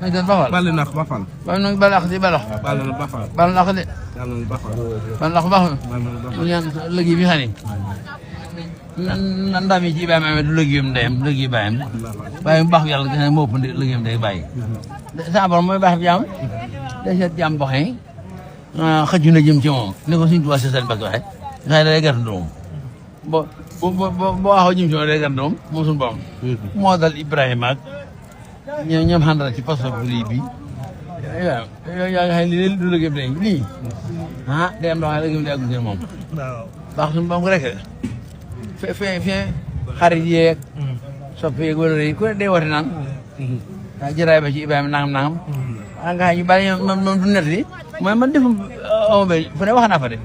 nañ doon bafal bal nak bafal ba ñu balax di balax bal na bafal bal nax de yàlla na bafal balax bafal ñu ñaan liggéey bi xani nan ndam yi ci Ibrahima amee du liggéeyam ndeyam liggéey bàyyam waaye mu baax yàlla gis ne moo ëpp liggéeyam day bàyyi sa borom mooy baax jaam day seet jaam boo xam ne xëju na jëm ci moom ni ko suñu tubaab si seen bak waxe nga xam ne day gàttu doom boo waxoo jëm ci moom day gàttu doom moom suñu borom moo dal Ibrahima ak ñoom xandal ci poste bu lii bi yow yaa ngi xam ne lii du liggéeyam day lii day am loo xam ne liggéeyam day aggu ci moom baax suñu borom rek fe xarit yeeg soppi yeeg wala yi ku ne day woote naan jëraay ba ci Ibrahima nangam nga xam ñu bari moom du net li mooy man defum amoo ba fu ne wax naa fa de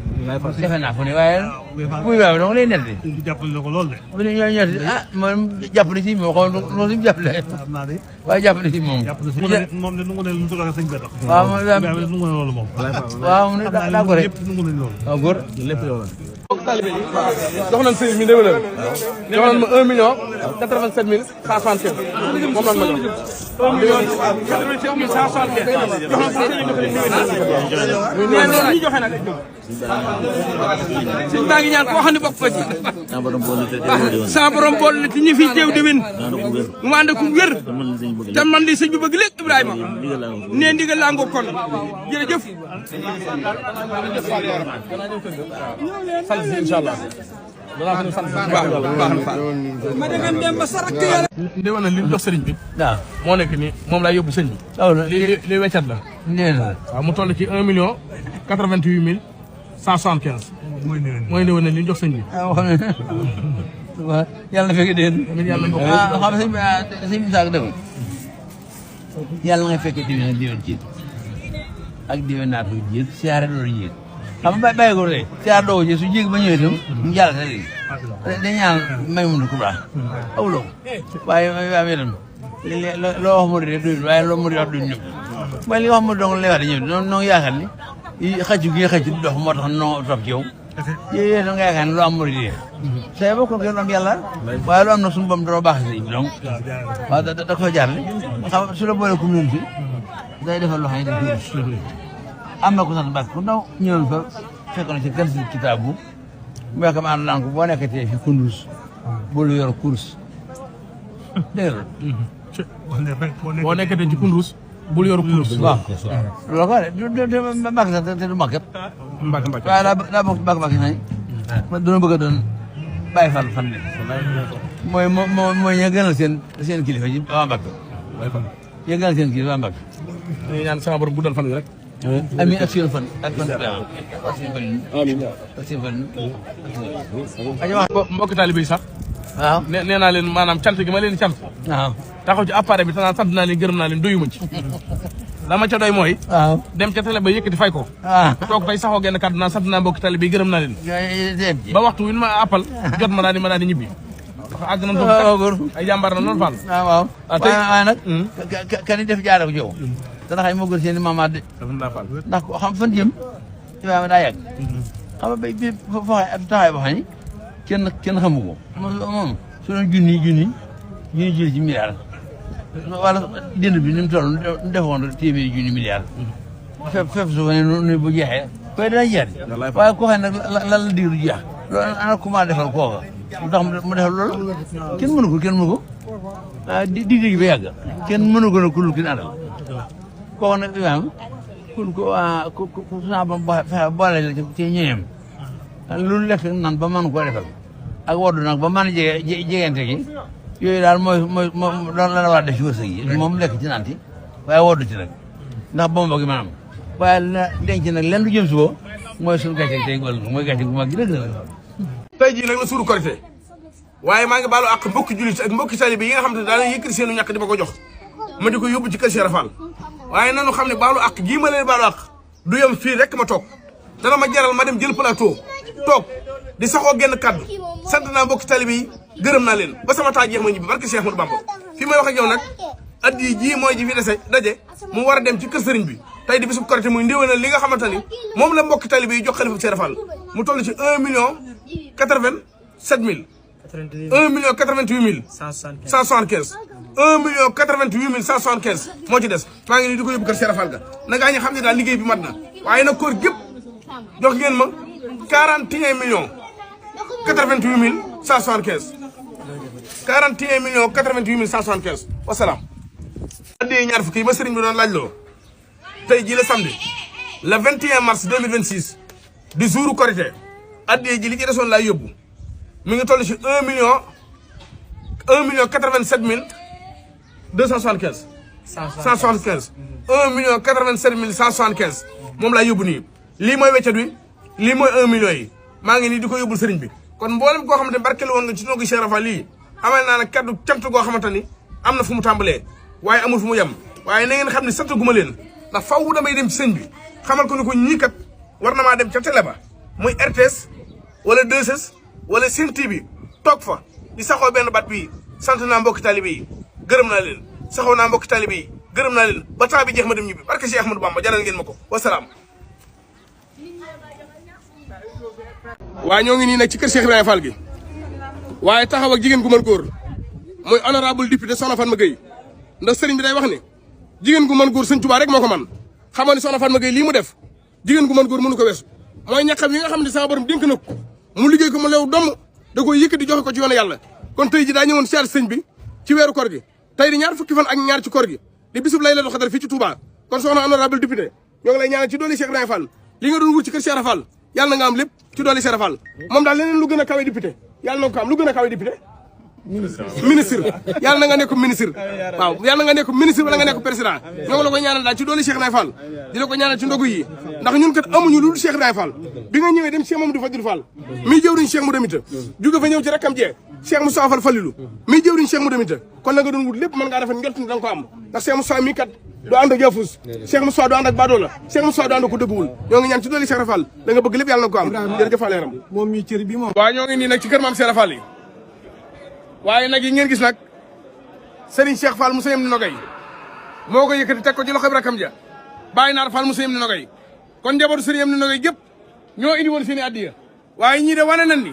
defe naa fu ne waaye bu Ibrahima donc lay net li jàppale ko lool de bu ne ñoo ñet man jàpp na si moom xaw loolu si jàppale waaye jàpp na si moom moom de nu ngu ne lu tudd ak sëñ Bada waaw moom nu ngu ne loolu moom waaw mu ne daa ko rek lépp nu ngu nañ loolu waaw góor lépp yow la jox nañ sëriñ mi déwénal jox nañ ma 1 million 87 mille 175 moom lan ma jox 1 million 87 mille 175 jox nañ sëriñ mais loolu ñu joxe nag sëñ baa ngi ñaan koo xam ne bokk ko ci sa borom bool na ci ñi fi teew déwén mu ànd ak wér te man li sëñ bi bëgg lépp Ibrahima nee ndigal laa ngo kon jërëjëf sant si incha allah danaa xam ne sant baax na ma dem dem ba sarak yàlla ndewoon na li mu jox sëriñ bi waaw moo nekk ni moom laay yóbbu sëñ bi li weccat la waaw mu toll ci 1 million 88 mille 175 mooy ndewoon na li mu jox sëñ bi waaw yàlla na fekk déen xam sëñ bi saak def yàlla nga fekk diwén jiit ak diwén naat lu jiit siyaare loolu jiit xam nga bàyyi ko de siyaare doo ji su jég ba ñëwee itam mu jàll sa léegi da ñaan may mun ku baax awuloo waaye am itam loo wax mu di def waaye loo mu di wax duñ ñëpp mooy li nga xam mu dong lay wax di ñëw noonu yaakaar ni xëcc gi xëcc du dox moo tax noo topp ci yow yooyu da nga yaakaar ne loo am mu di say bokk ko am yàlla waaye lu am na suñu bom doo baax si donc waaw da ko jaar xam su la boole ku mën fi day defal loo xam ne dañ am na ko sant Mbàkke ku ndaw ñëwoon fa fekk na ci kër si kitaabu mu wax ma ànd naan ko boo nekkatee fi kundus boo lu yor course dégg nga boo nekkatee ci kundus bul yor kurus waaw loolu ko de Mbàkke sax te du Mbàkke waaye daa bokk Mbàkke nañ doona bëgg a doon bàyyi fan fan ne mooy ña gënal seen kilifa ci waa Mbàkke ña gënal seen kilifa waa Mbàkke ñu ñaan sama borom guddal fan wi rek amiin ak seen fan ak fan ak seen fan ak seen fan mbokki taalibe yi sax waaw nee naa leen maanaam cant gi ma leen cant waaw taxaw ci appareil bi tanaan sant naa leen gërëm naa leen doyuma ci dama ca doy mooy waaw dem ca télé ba yëkkati fay ko toog tey saxoo genn kàddu naan sant naa mbokki taalibe yi gërëm naa leen ba waxtu wi ma appal jot ma daal di ñibbi àgg na doon ay jàmbaar na noonu Fall waaw waaye nag kan def jaare ko jow dana xay moo gën seen maamaat de ndax ko xam fan jëm Ibrahima daa yàgg xam nga bay bi faxay ak taxaay boo xam ne kenn xamu ko moom su doon junni jël ci milliard wala dënd bi ni mu toll defoon téeméeri junni milliard fépp su ko ne bu jeexee koy dana jeex waaye koo xam ne nag lan la diiru jeex loolu ana comment defal kooka lu tax mu defal loolu kenn mënu ko digg gi ba yàgg kenn mënu ko nag ku dul kin àndal kooku nag Ibrahima ku saa ba fexe boole la ci ñëwam lu lekk nan ba mën koo defal ak waddu nag ba mën a jegente gi yooyu daal mooy loolu la war a def ci wërsëg yi moom lekk ci nanti waaye waddu ci nag ndax bomba gi maanaam waaye denc nag lenn lu jëm si ko mooy suñu gàncax gi tey mooy gàncax gu mag gi dëgg la tey jii nag la suuru korité waaye maa ngi baalu ak mbokki jullit ak mbokki taalibe yi nga xam ne daal yëkkati seenu ñàkk di ma ko jox ma di ko yóbbu ci kër Cheikh Rafal waaye nanu xam ne baalu ak gii ma leen baalu ak du yem fii rek ma toog dana ma jaral ma dem jël plateau toog di saxoo genn kaddu sant naa mbokki taalibe yi gërëm naa leen ba sama taa jeex ma ñibbi barke Cheikh Ahmadou Bamba fii may wax ak yow nag addi ji mooy ji fi dese daje mu war a dem ci kër sëriñ bi tey di bisub korité muy ndéwénal li nga xamante ni moom la mbokki taalibe yi jox xalifa Cheikh Rafal mu toll ci 1 million 87 mille 1 million 88 mille 175 1,88,175 moo ci des maa ngi nii di ko yóbbu kër Cheikh Rafal ga na gaa ñi xam ne daal liggéey bi mat na waaye nag koor gépp jox ngeen ma 41,88,175 41,88,175 wasalaam. addee ñaar fukki yi ma sëriñ bi doon laaj loo tey jii la samedi le 21 mars 2026 di jouru Korité addee ji li ci desoon laay yóbbu mi ngi toll ci 1,87,275. 175 1,87,175 moom laay yóbbu nii lii mooy weccat wi lii mooy 1 million yi maa ngi nii di ko yóbbul sëriñ bi kon mboolem koo xamante ne barkeel woon nga ci noogi Cheikh Rafal lii amal naa nag kaddu cant goo xamante ni am na fu mu tàmbalee waaye amul fu mu yem waaye na ngeen xam ne sant gu ma leen ndax faw damay dem ci sëñ bi xamal ko ni ko ñii kat war na maa dem ca télé ba muy RTS wala 2S wala Sen TV toog fa di saxoo benn bat bii sant naa mbokki talibé yi gërëm naa leen saxoo naa mbokki talibé yi gërëm naa leen ba temps bi jeex ma dem ñibbi barke Cheikh Ahmadou Bamba jaral ngeen ma ko wasalaam. waaye ñoo ngi nii nag ci kër Cheikh Ibrahima Fall gi waaye taxaw ak jigéen gu mën góor mooy honorable député Soxna Fatma Gueye ndax sëriñ bi day wax ne jigéen gu mën góor sëñ Tuubaa rek moo ko man xamoon ne Soxna Fatma Gueye lii mu def jigéen gu mën góor mënu ko weesu mooy ñaqam yi nga xam ne sama borom dénk na ko mu liggéey ko mu leew domm da koy yëkkati joxe ko ci yoonu yàlla kon tey ji daa ñëwoon siyaar sëñ bi ci weeru koor gi tey di ñaar fukki fan ak ñaar ci koor gi di bisub Laylatul Qadr fii ci Touba kon soxna honorable député ñoo ngi lay ñaanal ci doole Cheikh Ibrahima Fall li nga doon wut ci kër Cheikh Rafal yàlla na nga am lépp ci doole Cheikh Rafal moom daal leneen lu gën a kawe député yàlla na ko am lu gën a kawe député ministre yàlla na nga nekk ministre waaw yàlla na nga nekk ministre wala nga nekk président ñoo ngi la koy ñaanal daal ci doole Cheikh Ibrahima Fall di la ko ñaanal ci ndogu yi ndax ñun kat amuñu lu dul Cheikh Ibrahima Fall bi nga ñëwee dem Cheikh Mamadou Fadil Fall miy jëwriñ Cheikh Moudamita jóge fa ñëw ci rakkam jee Cheikh Moussa Fall Fallilu miy jëwriñ Cheikh Moudamita kon la nga doon wut lépp mën ngaa defal njort ni da nga ko am ndax Cheikh Moussa mii kat du ànd ak jafus Cheikh Moussa du ànd ak badoo la Cheikh Moussa du ànd ak ko dëgguwul ñoo ngi ñaan ci doole Cheikh Rafal da nga bëgg lépp yàlla na ko am jërëjëf Fall yaram moom mii cër bi moom. waaw ñoo ngi nii nag ci kër maam Cheikh Rafal yi waaye nag yi ngeen gis nag Serigne Cheikh Fall Moussa yem ni nogay moo ko yëkkati teg ko ci loxoy rakam ja bàyyi naar Fall Moussa yem ni nogay kon njabootu Serigne yem ni nogay gépp ñoo indi woon seen i addiya waaye ñii de wane nañ ni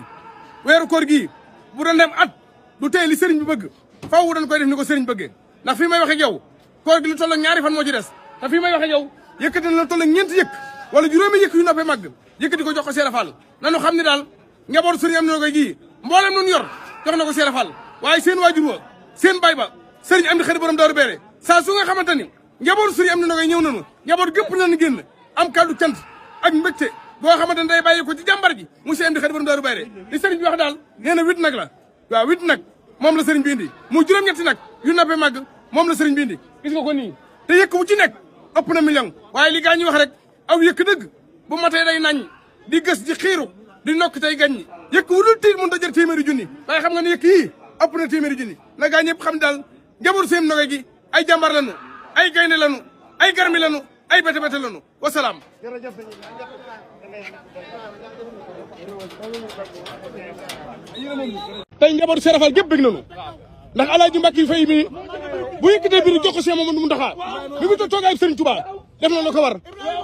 weeru koor gii bu doon dem at du tey li Serigne bi bëgg faaw dañ koy def ni ko Serigne bëggee ndax fii may wax ak yow koor gi lu toll ak ñaari fan moo ci des te fii may wax ak yow yëkkati na lu toll ak ñeenti yëkk wala juróomi yëkk yu noppee màgg yëkkati ko jox ko Cheikh Fall nanu xam ne daal njabootu Serigne yem ni nogay gii mboolem nun yor jox na ko Cheikh Fall waaye seen waajur wa seen bay ba Serigne am di xëri borom daaru beere saa su nga xamante ni njabootu Serigne am ni nogay ñëw nañu njaboot gépp nañu génn am kàddu cant ak mbégte boo xamante ne day bàyyi ko ci jàmbar ji monsieur am di xëri borom daaru beere li Serigne bi wax daal nee na 8 nag la waaw 8 nag moom la Serigne bi indi mu juróom-ñetti nag yu nappee màgg moom la Serigne bi indi gis nga ko nii te yëkk bu ci nekk ëpp na million waaye li gaa ñi wax rek aw yëkk dëgg bu matee day nañ di gës di xiiru di nokk tey gañ yëkk wu dul tiit mën ta jër téeméeri junni waaye xam nga ne yëkk yii ëpp na téeméeri junni na gaa ñëpp xam daal njabootu seen nogay gi ay jàmbar lanu ay gaynde lanu ay garmi lanu ay bete bete lanu wasalaam tey njabootu Cheikh Rafal gépp bëgg nañu ndax alaaji Mbàkke Fay mi bu yëkkatee biir jox ko Cheikh Mamadou Mountakha bi mu toog ak Serigne Touba def na la ko war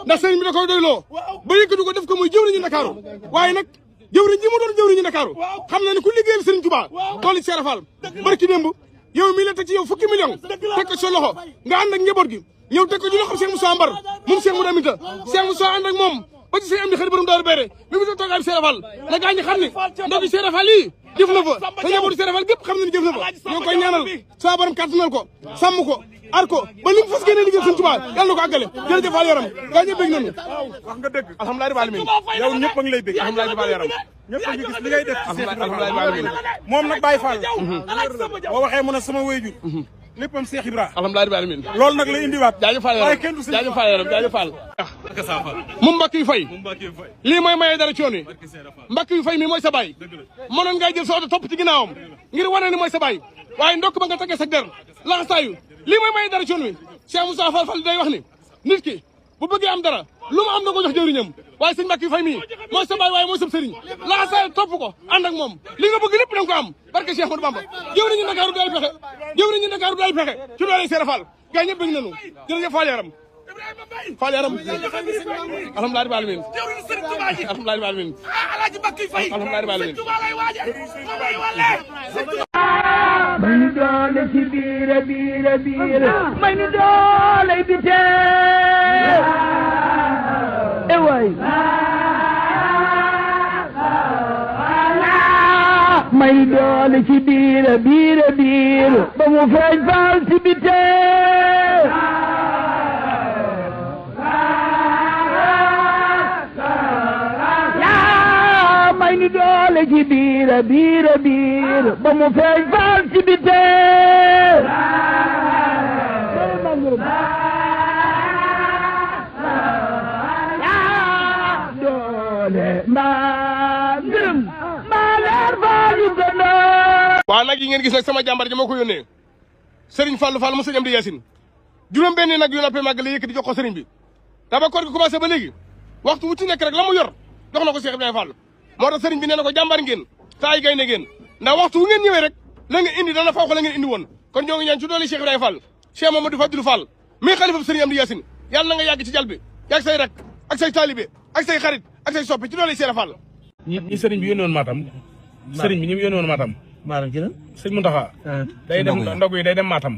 ndax Serigne bi da koy doyloo ba yëkkati ko def ko muy jëwriñu Ndakaaru waaye nag jëwriñ ji mu doon jëwriñu Ndakaaru xam na ne ku liggéeyal Serigne Touba tooli Cheikh Rafal barki démb yow mii la teg ci yow fukki million teg ko sa loxo nga ànd ak njaboot gi ñëw teg ko ci loxo Cheikh Moussa Mbar moom Cheikh Moudamita Cheikh Moussa ànd ak moom ba ci seen am di xëy borom daaru beere bi mu toog ak Cheikh Rafal na gaa ñi xam ne ndogi Cheikh Rafal yi jëf na fa te njabootu Cheikh Rafal gépp xam ne jëf na fa ñoo koy ñaanal sa borom kàttanal ko sàmm ko ar ko ba li mu fas génne liggéey Sëñ Tuubaa yàlla na ko àggale jërëjëf Fall yaram gaa ñëpp bëgg nañu wax nga dëgg. alhamdulilah rabbil alamin yow ñëpp a ngi lay bëgg. alhamdulilah rabbil yaram ñëpp a ngi gis li ngay def. alhamdulilah rabbil alamin moom nag Baye Fall. boo waxee mu ne sama wéyjur. léppam Cheikh Ibra. alhamdulilah rabbil alamin loolu nag la indiwaat. jaajëf Fall waaye kenn du yaram jaajëf Fall yaram jaajëf Fall mu Mbàkke yu fay lii mooy maye dara ci yoon wi Mbàkke yu fay mi mooy sa baay mënoon ngay jël sa oto topp ci ginnaawam ngir wane ni mooy sa baay waaye ndokk ba nga taggee sa der laxasaayu lii mooy maye dara ci yoon wi Cheikh Moussa Fall day wax ni nit ki bu bëggee am dara lu mu am na ko jox jëwriñam waaye sëñ Mbàkke yu fay mii mooy sa baay waaye mooy sa sëriñ laxasaayu topp ko ànd ak moom li nga bëgg lépp da nga ko am barke Cheikh Ahmadou Bamba jëwriñu Ndakaaru du ay pexe jëwriñu Ndakaaru du ay pexe ci doole Cheikh Fall gaa ñëpp bëgg nañu jërëjëf Fall yaram Fall yaram alhamdulilah rabbil alamin alhamdulilah rabbil alamin alhamdulilah rabbil alamin may nu doole ci biir may nu doole bi tee waay may nu doole ci biir ba mu feeñ faal ci bi tee may nu doole ci biir ba mu feeñ faal ci bite doole mbaa ngërëm mbaa leer faal yu gën waaw nag yi ngeen gis nag sama jàmbar ji moo ko yónnee Serigne Fallou Fall mu sëñ Amdi Yacine juróom benn nag yu noppee màgg la yëkkati jox ko Serigne bi daba koor gi commencé ba léegi waxtu wu ci nekk rek la mu yor jox na ko Cheikh Ibrahima Fall moo tax Serigne bi nee na ko jàmbar ngeen saa yi gaynde ngeen ndax waxtu wu ngeen ñëwee rek la nga indi dana faaw ko la ngeen indi woon kon ñoo ngi ñaan ci doole Cheikh Ibrahima Fall Cheikh Mamadou Fadilou Fall mi xalifa Serigne Amdi Yacine yàlla na nga yàgg ci jal bi yàgg say rak ak say taalibe ak say xarit ak say soppi ci doole Cheikh Fall ñi Serigne bi yónni woon Matam Serigne bi ñi mu yónni woon Matam maanaam ci lan sëñ Mountakha day dem ndog yi day dem Matam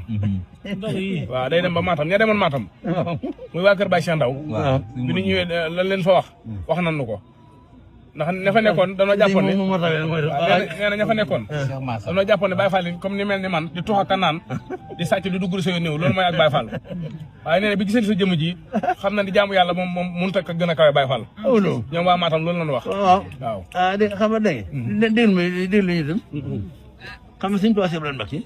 waaw day dem ba Matam ña demoon Matam muy waa kër Baye Cheikh Ndaw bi ñu ñëwee lan leen fa wax nan nu ko ndax ña fa nekkoon dañoo jàppoon ne nee na ña fa nekkoon dañoo jàppoon ne Baye Fall comme ni mel ni man di tux ak naan di sàcc di dugg sa néew loolu mooy ak Baye Fall waaye nee na bi gisee sa jëmm ji xam na di jaamu yàlla moom mënut a gën a kawe Baye Fall ñoom waa Matam loolu lañu wax waaw waaw dégg xam nga dégg ñu dem xam nga suñu toog Sëñ Mbacke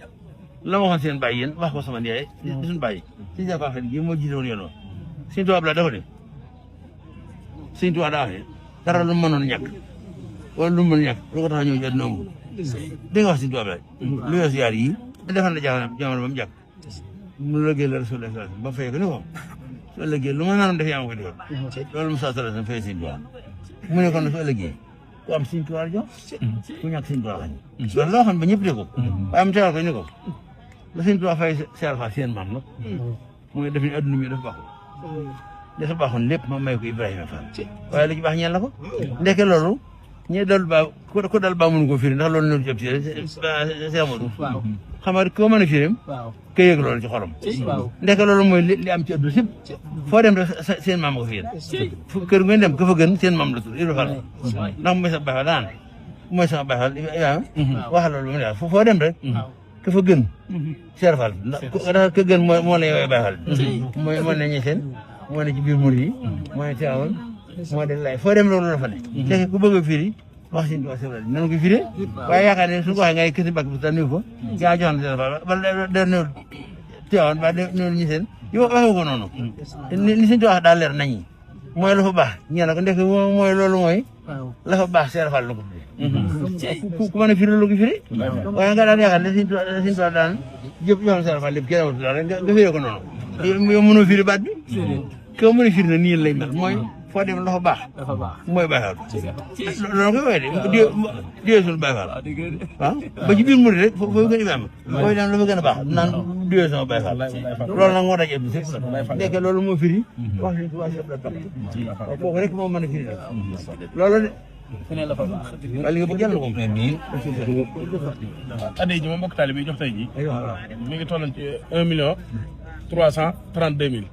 la ma waxoon seen bàyyi yéen wax ko sama ndiyaay suñu bàyyi suñu jàppaa fen gi moo jiite woon yoon suñu tubaab la dafa ne suñu tubaab daa wax ne dara lu mënoon ñàkk wala lu mën ñàkk lu ko tax a ñëw ci àdduna amul dégg nga wax suñu tubaab la lu weesu yaar yi defal na jamono ba mu jàkk mu lëggee la Rasulullah ba fay ko ni ko su ëllëgee lu ma naroon def yaa ma ko defal loolu Moussa Sall fay suñu tubaab mu ne kon su ëllëgee ku am suñu tubaab jox ku ñàkk suñu tubaab xañ loolu loo xam ba ñëpp dégg ko waaye mu tegal ko ni ko la suñu tubaab fay Cheikh Fall seen maam nag mooy def ni adduna mi dafa baaxul dafa baaxoon lépp ma may ko Ibrahima Fall waaye lu ci baax ñeel la ko ndeke loolu ñi dal ba ko dal ba mënu ko firi ndax loolu noonu jëm si Cheikh Amadou xam nga koo mën a firim ka yëg loolu ci xolam ndeke loolu mooy li am ci adduna sëpp foo dem rek seen maam ko fi yéen kër ngeen dem ka fa gën seen maam la tudd Ibrahima Fall ndax mooy sa Baye Fall daan mooy sama Baye Fall Ibrahima wax loolu ba mu daal foo dem rek ka fa gën Cheikh Fall ndax ka gën moo la yow Baye Fall moo ne ñeseen moo ne ci biir mur yi moo ne teewoon moo de lay foo dem loolu la fa ne te ku bëgg a firi wax si wax si nan ko firee waaye yaakaar ne su ko waxee ngay kësi bakk bi ta niw ko yaa joxoon Cheikh Fall ba da néew teewoon ba néew ñeseen yow waxee ko noonu li suñu wax daal leer nañi mooy la fa baax ñee na ko ndek mooy loolu mooy la fa baax Cheikh Fall la ko firi ku mën a firi la ko firi waaye nga daan yaakaar ne suñu toit daan jëpp joxoon Cheikh Fall lépp kenn amatu daal nga firee ko noonu yow mënoo firi baat bi ko mën a firi na nii lay mel mooy foo dem la fa baax mooy Baye Fall loolu koy woowee de diwee suñu Baye Fall waaw ba ci biir murid rek foofu gën a am fooy dem la fa gën a baax naan diwee sama Baye Fall loolu nag moo daj ëpp sëpp nekk loolu moo firi wax li wax la topp kooku rek moo mën a firi loolu de waaye li nga bëgg yàlla na ko adde ji moom mbokk taalibe bi jox tey ji mi ngi tolloon ci 1,332,000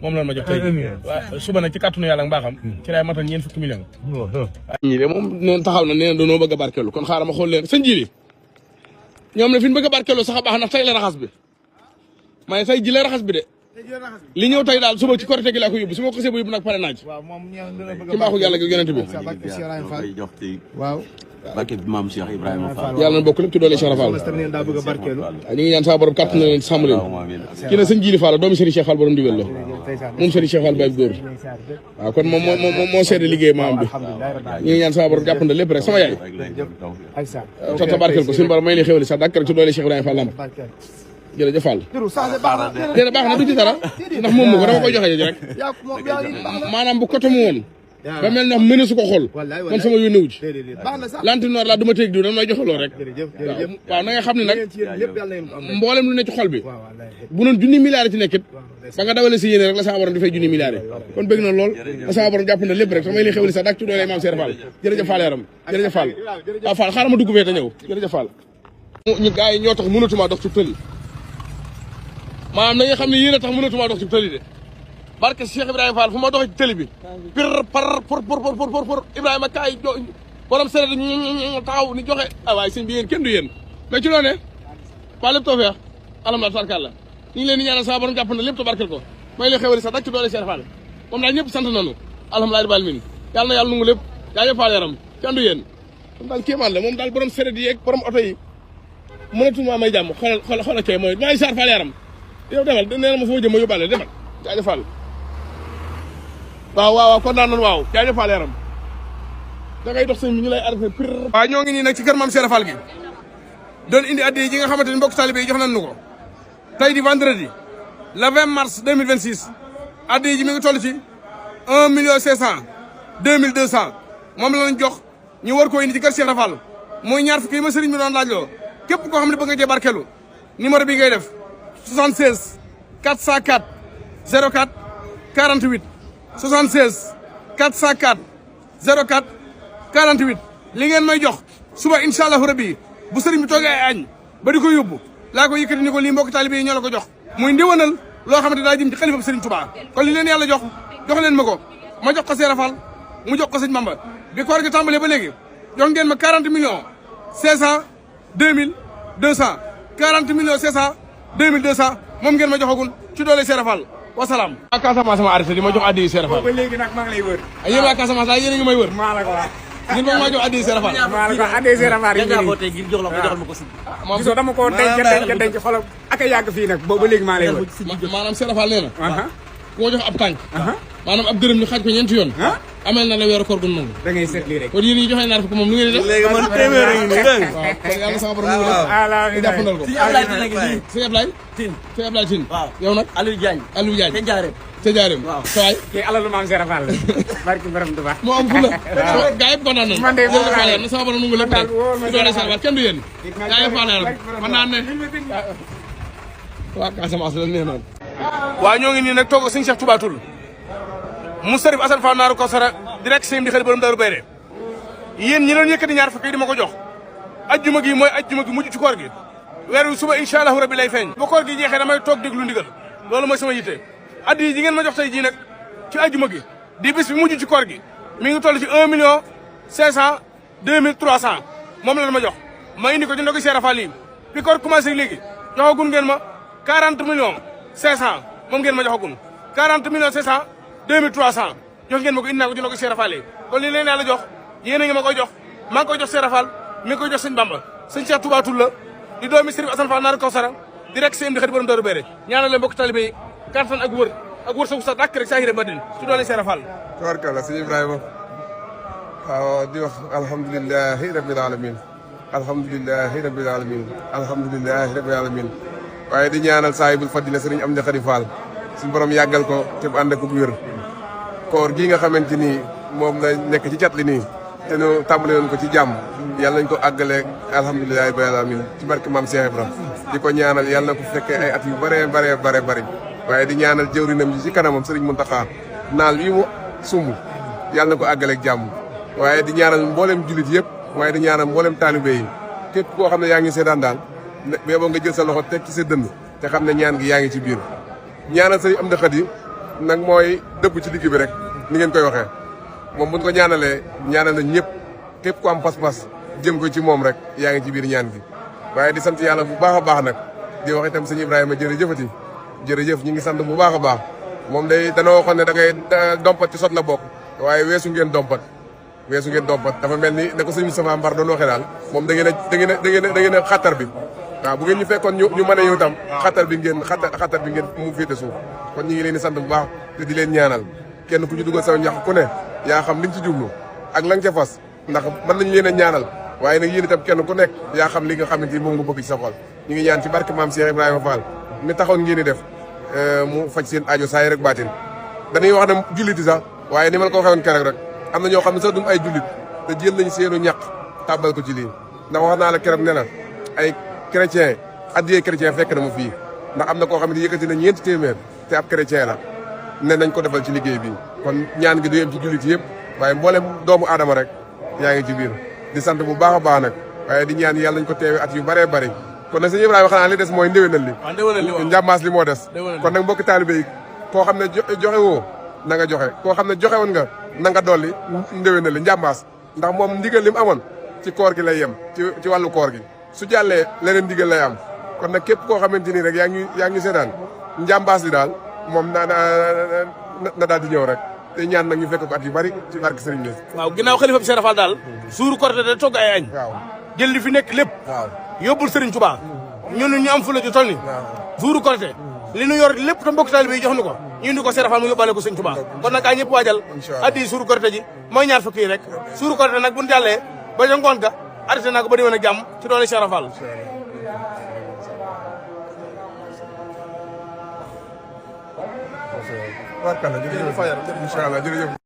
moom la ma jox tey waaw suba nag ci kàttanu yàlla ak mbaaxam ci laay matal ñeent fukki millions ñii de moom neen taxaw na nee na dañoo bëgg a barkeelu kon xaaral ma xool leen sëñ Jili ñoom ne fi ñu bëgg a barkeelu sax a baax ndax tey la raxas bi may tey ji la raxas bi de li ñëw tey daal suba ci korite gi laa ko yóbbu su ma ko xasee ba yóbbu nag pare naa ci ci mbaaxu yàlla gi yonent bi waaw barke bi maam Cheikh Ibrahima Fall yàlla na bokk lépp ci doole Cheikh Fall ñu ngi ñaan sa borom kàtt na leen sàmm leen kii na sëñ Jili Fall doomu Serigne Cheikh Fall borom ndigal la moom Serigne Cheikh Fall Baye góor waaw kon moom moo seede liggéey maam bi ñu ngi ñaan sa borom jàpp na lépp rek sama yaay ta barkeel ko suñu borom may li xéwali sax dàkk rek ci doole Cheikh Ibrahima Fall lamb jërëjëf Fall nee na baax na du ci dara ndax moom mu ko dama koy joxe rek maanaam bu koto mu woon ba mel ne mëne su ko xool man sama yónne wu ci lantinoor laa du ma teg diw dama may joxaloo rek waaw na nga xam ne nag mboolem lu ne ci xol bi bu noon junni milliards ci nekkit ba nga dawale si yéene rek la sama borom di fay junni milliards kon bëgg na lool la sama borom jàpp na lépp rek samay li xewli sax dak ci doole maam Seer Fall jërëjëf Fall yaram jërëjëf Fall waaw Fall xaaral ma dugg fee te ñëw jërëjëf Fall ñu gars yi ñoo tax mënatuma dox ci tëli maanaam na nga xam ne yéen a tax mënatuma dox ci tëli de barke Cheikh Ibrahima Fall fu ma doxee ci tëli bi pir par pour Ibrahima kaay borom sere ñu taxaw ni joxe ah waaye sëñ bi yéen kenn du yéen mais ci loone waa lépp tawfeex alhamdulilah tarkalla ñu ngi leen di ñaanal sa borom jàpp na lépp tabarkel ko may la xewali sax dak ci doole Cheikh Fall moom daal ñëpp sant nañu alhamdulilah rabbil alamin yàlla na yàlla nungu lépp jaajëf Fall yaram kenn du yéen moom daal kéemaan la moom daal borom sere yi yeeg borom oto yi mënatuma may jàmm xoolal kay mooy maa ngi saar Fall yaram yow demal nee na ma foo jëm ma yóbbaale demal jaajëf Fall waaw kon daan nañu waaw jaajëf Fall yaram da ngay dox sëñ bi ñu lay arrêté pir waaw ñoo ngi nii nag ci kër maam Seer Fall gi doon indi addi ji nga xamante ni mbokk talibé yi jox nañu ko tey di vendredi le 20 mars 2026 addi ji mi ngi toll ci 1 million 500 2200 moom la lañ jox ñu war koo indi ci kër Cheikh Fall mooy ñaar fukki yi ma sëriñ bi doon laaj loo képp koo xam ne bëgg nga cee barkelu numéro bi ngay def 76 404 04 48 76 404 04 48 li ngeen may jox suba incha allahu rabbi bu sëriñ bi toogee ay añ ba di ko yóbbu laa ko yëkkati ni ko lii mbokk taalibe yi ñoo la ko jox muy ndiwanal loo xamante daa jëm ci xalifa sëriñ Touba kon li leen yàlla jox leen ma ko ma jox ko Seera Fall mu jox ko sëñ Bamba bi koor gi tàmbalee ba léegi jox ngeen ma 40 millions 500 2200 40 millions 500 2200 moom ngeen ma joxagul ci doole Seera Fall wasalaam. waa Casamance ma arrêté di ma jox addi Seera Fall. ba léegi nag maa ngi lay wër. yéen waa Casamance daal yéen a ngi may wër. maa la ko wax. ñun moom maa jox addi Seera Fall. maa la ko addi Seera Fall yi ngir jox la ko joxal ma ko si. gisoo dama ko denc xoolal ak a yàgg fii nag boobu ba léegi maa lay wër. maanaam Seera Fall nee na. ku ma jox ab tànk. maanaam ab dërëm ñu xaaj ko ñeenti yoon. amel na la weeru koor gu nangu. da ngay seet lii rek. kon yéen ñi joxe naar ko moom lu ngeen di def. léegi man téeméer a ngi nii dégg nga. waaw kon yàlla sama borom ñu jàppandal ko. sëñ Ablaye Tine ngi nii. sëñ Ablaye Tine. sëñ Ablaye Tine. waaw yow nag. Aliou Diagne. Aliou Diagne. te Ndiarème. te Ndiarème. waaw sawaay. kii alalu maam Seera Fall la. barki borom Tuubaa. moo am fu la. gaa yëpp kontaan nañu. man de boobu laa na sama borom nu ngi lépp rek. ci doole Seera Fall kenn du yéen. gaa yëpp faale la man naa ne. waa Casamance la nee naan. waa ñoo ngi nii nag toog sëñ Cheikh Touba Toul mu Sarif Assane Fall naaru Kawsara direct sëñ di xëy borom Daaru Bayre yéen ñi doon yëkkati ñaar fukki yi di ma ko jox ajjuma gi mooy ajjuma gi mujj ci koor gi weeru suba incha allahu rabbi lay feeñ bu koor gi jeexee damay toog déglu ndigal loolu mooy sama yitte addi yi ngeen ma jox tey jii nag ci ajjuma gi di bis bi mujj ci koor gi mi ngi toll ci 1 million 500 2300 moom la ma jox ma indi ko ci ndogu Seera Fall yi bi koor commencé léegi joxagun ngeen ma 40 millions 500 moom ngeen ma joxagun 40 millions 500 2300 jox ngeen ma ko indi naa ko ci ndogu Seera Fall yi kon li leen yàlla jox yéen a ngi ma koy jox maa ngi koy jox Seera Fall mi ngi koy jox sëñ Bamba sëñ Cheikh Touba Toul la di doomi Sëriñ Assane Fall naaru Kawsara di rek seen di xëy borom Daaru Bayre ñaanal leen mbokk talibé yi kattan ak wër sa wusa dàkk rek saa yire badin ci doole Seera Fall tabarkalla sëñ Ibrahima waaw di wax alhamdulilahi rabbil alamin alhamdulilahi rabbil alamin alhamdulilahi rabbil alamin waaye di ñaanal saahibul fadila sëriñ Amdi Khady Fall suñu borom yàggal ko te bu ànd ak wér koor gii nga xamante ni moom la nekk ci cat li nii te ñu tàmbale woon ko ci jàmm yàlla nañ ko àggale alhamdulilahi rabbil alamin ci barke maam Cheikh Ibra di ko ñaanal yàlla na ko fekkee ay at yu bare bari waaye di ñaanal jëwrinam ji ci kanamam sëriñ Mountakha naal yi mu sumb yàlla na ko àggaleeg jàmm waaye di ñaanal mboolem jullit yëpp waaye di ñaanal mboolem taalibe yi képp koo xam ne yaa ngi seetaan daal boo nga jël sa loxo teg ci sa dënd te xam ne ñaan gi yaa ngi ci biir ñaanal sëriñ Amdi Khady nag mooy dëbb ci digg bi rek ni ngeen koy waxee moom buñ ko ñaanalee ñaanal nañ ñëpp képp ku am pas-pas jëm ko ci moom rek yaa ngi ci biir ñaan gi waaye di sant yàlla bu baax a baax nag di wax itam sëñ Ibrahima jërëjëfati jërëjëf ñu ngi sant bu baax a baax moom day dana waxoon ne da ngay dompat ci sot la bokk waaye weesu ngeen dompat dafa mel ni ne ko sëñ Moustapha Mbar doon waxee daal moom da ngeen a xattar bi waaw bu ngeen ñu fekkoon ñu mën a yow itam xattar bi ngeen mu féete suuf kon ñu ngi leen di sant bu baax te di leen ñaanal kenn ku ci dugal saw ñax ku ne yaa xam liñ ci jublu ak la nga ca fas ndax mën nañu leen a ñaanal waaye nag yéen itam kenn ku nekk yaa xam li nga xamante ni moom nga bëgg ci sa xol ñu ngi ñaan ci barke maam Cheikh Ibrahima Fall mi taxoon ngeen di def mu faj seen aajo saa yi rek baatin dañuy wax ne julliti sax waaye ni ma la ko waxee woon keroog rek am na ñoo xam ne sax duñ ay jullit te jël nañ seenu ñàq tàbbal ko ci lii ndax wax naa la keroog ne na ay chrétien addiyee chrétien fekk na mu fii ndax am na koo xam ne yëkkati na 4 téeméer te ab chrétien la ne nañ ko defal ci liggéey bi kon ñaan gi du yem ci jullit yëpp waaye mboolem doomu aadama rek yaa ngi ci biir di sant bu baax a baax nag waaye di ñaan yàlla nañ ko teewe at yu bëree bëri kon nag sëñ Ibrahima xanaa li des mooy ndéwénal li njàmbaas li moo des kon nag mbokki taalibe yi koo xam ne joxe woo na nga joxe koo xam ne joxe woon nga na nga dolli ndéwénal li njàmbaas ndax moom ndigal li mu amoon ci koor gi lay yem ci wàllu koor gi su jàllee leneen ndigal lay am kon nag képp koo xamante ni rek yaa ngi seetaan njàmbaas li daal moom na daal di ñëw rek te ñaan nag ñu fekk ko at yu bari ci barke sëriñ bi waaw ginnaaw xalifa bi Cheikh Rafal daal suuru korité da togg ay añ waaw jël li fi nekk lépp waaw yóbbul sëriñ Touba ñun ñu am fula ju toll ni suuru korité li ñu yor lépp te mbokk taalibe yi jox ñu ko ñu indi ko Cheikh Rafal mu yóbbaale ko sëriñ Touba kon nag ay ñëpp waajal addi suuru korité ji mooy ñaar fukki rek suuru korité nag buñu jàllee ba ca ngoon ga arrêté naa ko ba déwén a jàmm ci doole Cheikh Rafal barkalla jërëjëf incha allah jërëjëf